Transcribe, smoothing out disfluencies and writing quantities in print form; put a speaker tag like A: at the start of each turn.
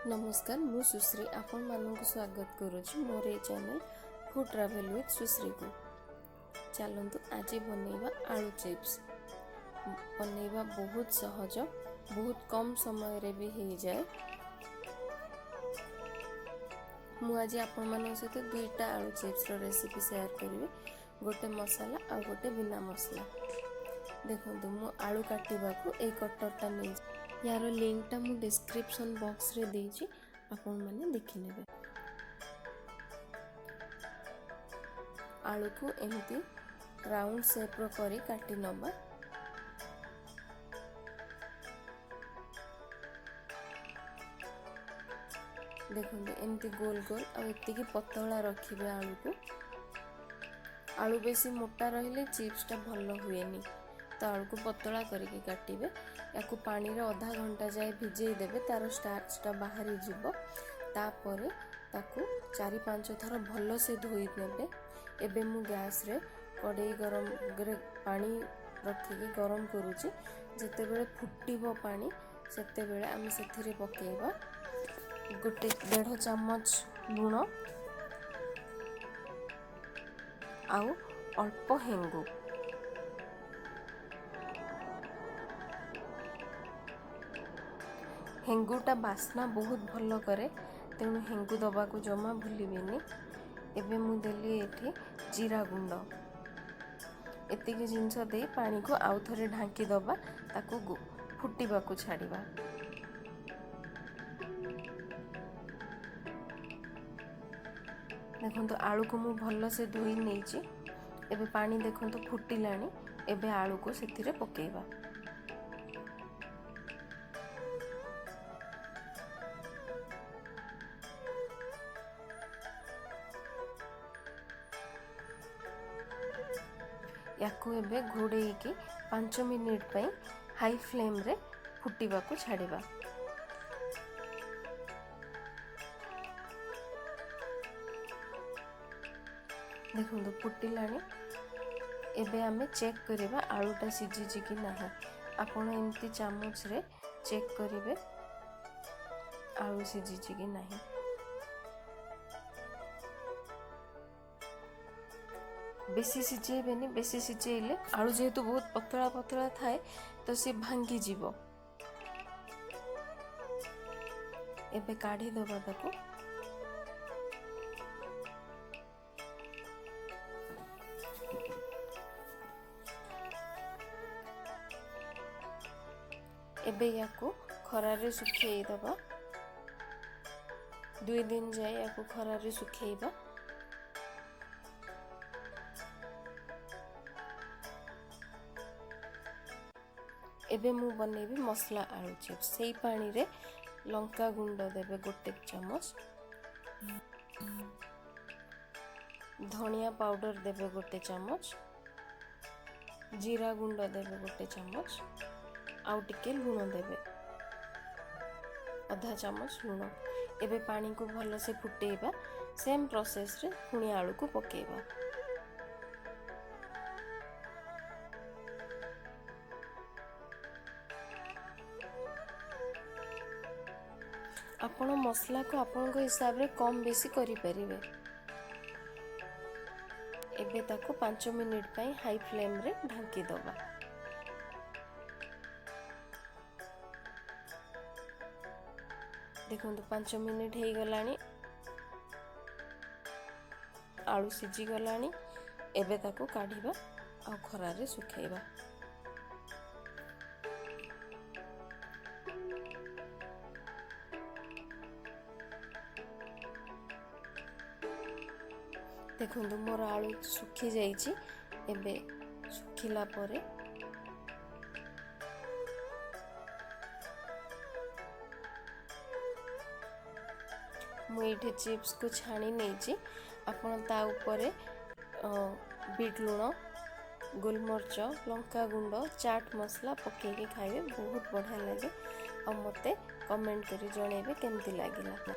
A: ନମସ୍କାର, ମୁଁ ସୁଶ୍ରୀ ଆପଣମାନଙ୍କୁ ସ୍ୱାଗତ କରୁଛି ମୋର ଏ ଚ୍ୟାନେଲ୍ ଫୁଡ଼୍ ଟ୍ରାଭେଲ୍ ୱିଥ୍ ସୁଶ୍ରୀକୁ। ଚାଲନ୍ତୁ, ଆଜି ବନେଇବା ଆଳୁ ଚିପ୍ସ। ବନେଇବା ବହୁତ ସହଜ, ବହୁତ କମ୍ ସମୟରେ ବି ହେଇଯାଏ। ମୁଁ ଆଜି ଆପଣମାନଙ୍କ ସହିତ ଦୁଇଟା ଆଳୁ ଚିପ୍ସର ରେସିପି ସେୟାର କରିବି, ଗୋଟେ ମସଲା ଆଉ ଗୋଟେ ବିନା ମସଲା। ଦେଖନ୍ତୁ, ମୁଁ ଆଳୁ କାଟିବାକୁ ଏଇ କଟରଟା ନେଇଛି। ୟାର ଲିଙ୍କଟା ମୁଁ ଡିସ୍କ୍ରିପସନ୍ ବକ୍ସରେ ଦେଇଛି, ଆପଣମାନେ ଦେଖିନେବେ। ଆଳୁକୁ ଏମିତି ରାଉଣ୍ଡ ସେପ୍ର କରି କାଟି ନେବା। ଦେଖନ୍ତୁ, ଏମିତି ଗୋଲ ଗୋଲ ଆଉ ଏତିକି ପତଳା ରଖିବେ ଆଳୁକୁ। ଆଳୁ ବେଶୀ ମୋଟା ରହିଲେ ଚିପ୍ସଟା ଭଲ ହୁଏନି, ତ ଆଳୁକୁ ପତଳା କରିକି କାଟିବେ। ୟାକୁ ପାଣିରେ ଅଧା ଘଣ୍ଟା ଯାଏ ଭିଜେଇ ଦେବେ, ତାର ଷ୍ଟାର୍ଚଟା ବାହାରିଯିବ। ତାପରେ ତାକୁ 4-5 ଥର ଭଲସେ ଧୋଇ ନେବେ। ଏବେ ମୁଁ ଗ୍ୟାସ୍ରେ କଡ଼େଇ ଗରମରେ ପାଣି ରଖିକି ଗରମ କରୁଛି। ଯେତେବେଳେ ଫୁଟିବ ପାଣି, ସେତେବେଳେ ଆମେ ସେଥିରେ ପକାଇବା ଗୋଟେ ଦେଢ଼ ଚାମଚ ଲୁଣ ଆଉ ଅଳ୍ପ ହେଙ୍ଗୁ। ହେଙ୍ଗୁଟା ବାସ୍ନା ବହୁତ ଭଲ କରେ, ତେଣୁ ହେଙ୍ଗୁ ଦେବାକୁ ଜମା ଭୁଲିବେନି। ଏବେ ମୁଁ ଦେଲି ଏଠି ଜିରା ଗୁଣ୍ଡ। ଏତିକି ଜିନିଷ ଦେଇ ପାଣିକୁ ଆଉ ଥରେ ଢାଙ୍କି ଦେବା, ତାକୁ ଫୁଟିବାକୁ ଛାଡ଼ିବା। ଦେଖନ୍ତୁ, ଆଳୁକୁ ମୁଁ ଭଲସେ ଧୋଇ ନେଇଛି। ଏବେ ପାଣି ଦେଖନ୍ତୁ ଫୁଟିଲାଣି। ଏବେ ଆଳୁକୁ ସେଥିରେ ପକାଇବା। ୟାକୁ ଏବେ ଘୋଡ଼େଇକି 5 ମିନିଟ୍ ପାଇଁ ହାଇ ଫ୍ଲେମ୍ରେ ଫୁଟିବାକୁ ଛାଡ଼ିବା। ଦେଖନ୍ତୁ, ଫୁଟିଲାଣି। ଏବେ ଆମେ ଚେକ୍ କରିବା ଆଳୁଟା ସିଝିଛି କି ନାହିଁ। ଆପଣ ଏମିତି ଚାମଚରେ ଚେକ୍ କରିବେ ଆଳୁ ସିଝିଛି କି ନାହିଁ। ବେଶୀ ସିଝେଇବେନି। ବେଶୀ ସିଝେଇଲେ ଆଳୁ ଯେହେତୁ ବହୁତ ପତଳା ପତଳା ଥାଏ, ତ ସିଏ ଭାଙ୍ଗିଯିବ। ଏବେ କାଢ଼ିଦେବା ତାକୁ। ଏବେ ୟାକୁ ଖରାରେ ଶୁଖେଇ ଦେବା। 2 ଦିନ ଯାଏ ୟାକୁ ଖରାରେ ଶୁଖେଇବା। ଏବେ ମୁଁ ବନେଇବି ମସଲା ଆଳୁ ଚିପ୍ସ। ସେଇ ପାଣିରେ ଲଙ୍କା ଗୁଣ୍ଡ ଦେବେ ଗୋଟେ ଚାମଚ, ଧନିଆ ପାଉଡ଼ର ଦେବେ ଗୋଟେ ଚାମଚ, ଜିରା ଗୁଣ୍ଡ ଦେବେ ଗୋଟେ ଚାମଚ ଆଉ ଟିକେ ଲୁଣ ଦେବେ, ଅଧା ଚାମଚ ଲୁଣ। ଏବେ ପାଣିକୁ ଭଲସେ ଫୁଟେଇବା। ସେମ୍ ପ୍ରୋସେସ୍ରେ ପୁଣି ଆଳୁକୁ ପକେଇବା। ଆପଣ ମସଲାକୁ ଆପଣଙ୍କ ହିସାବରେ କମ୍ ବେଶୀ କରିପାରିବେ। ଏବେ ତାକୁ 5 ମିନିଟ୍ ପାଇଁ ହାଇ ଫ୍ଲେମ୍ରେ ଢାଙ୍କି ଦେବା। ଦେଖନ୍ତୁ, 5 ମିନିଟ୍ ହେଇଗଲାଣି, ଆଳୁ ସିଝିଗଲାଣି। ଏବେ ତାକୁ କାଢ଼ିବା ଆଉ ଖରାରେ ଶୁଖେଇବା। ଦେଖନ୍ତୁ, ମୋର ଆଳୁ ଶୁଖି ଯାଇଛି। ଏବେ ଶୁଖିଲା ପରେ ମୁଁ ଏଇଠି ଚିପ୍ସକୁ ଛାଣି ନେଇଛି। ଆପଣ ତା ଉପରେ ବିଟ୍ ଲୁଣ, ଗୋଲମରିଚ, ଲଙ୍କା ଗୁଣ୍ଡ, ଚାଟ୍ ମସଲା ପକାଇକି ଖାଇବେ, ବହୁତ ବଢ଼ିଆ ଲାଗେ। ଆଉ ମୋତେ କମେଣ୍ଟ କରି ଜଣାଇବେ କେମିତି ଲାଗିଲା।